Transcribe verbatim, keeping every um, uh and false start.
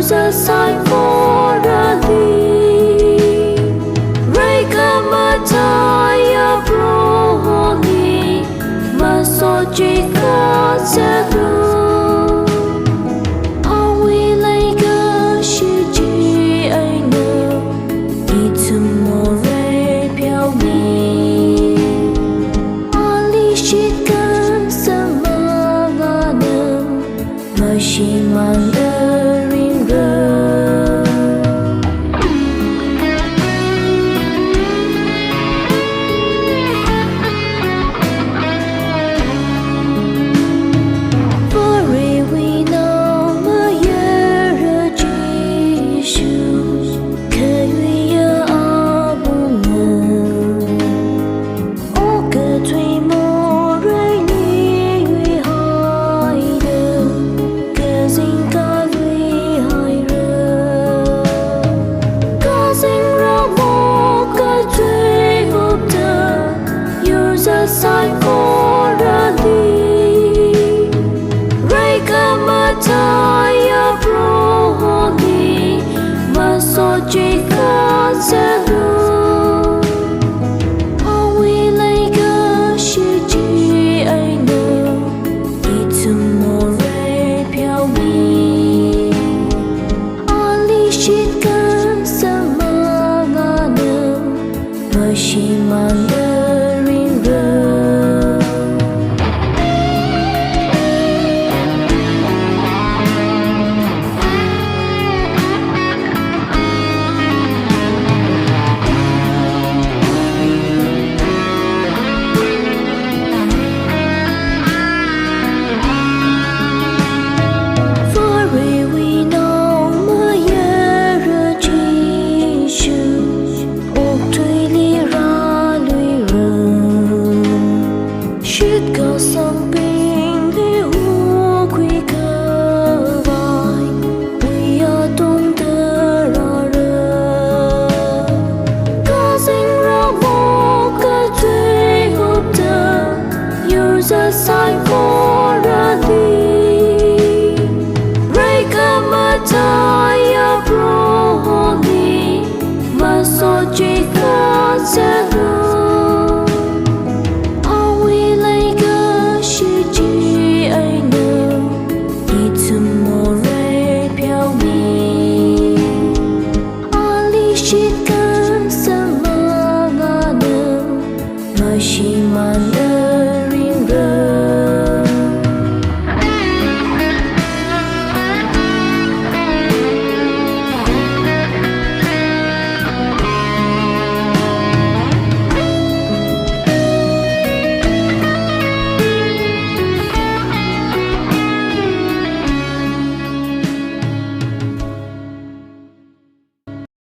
Sāsai morali, rai khamathāya Proholi, masot chi kasālu. Awui leikashi chi eina, ithum morei pheomi. Ali shitkasang mangāna, mashimānda ringra. Varewui naomayara Jishu, khayuiya awungna, okathui morei nawui haida, kazing kaluihaira. Kazingramo kathui kupta, yur sāsai morali, rai khamathāya Proholi, masot chi kasālu. Awui leikashi chi eina, ithum morei pheomi. Ali shitkasang mangāna, mashimānda ringra. Varewui naomayara Jishu, okathuili rāluira. Shitkasangli hukhui khavai, wuiya tongda rāra. Kazingramo kathui kupta, yur sāsai morali, rai khamathāya Proholi, masot chi kasā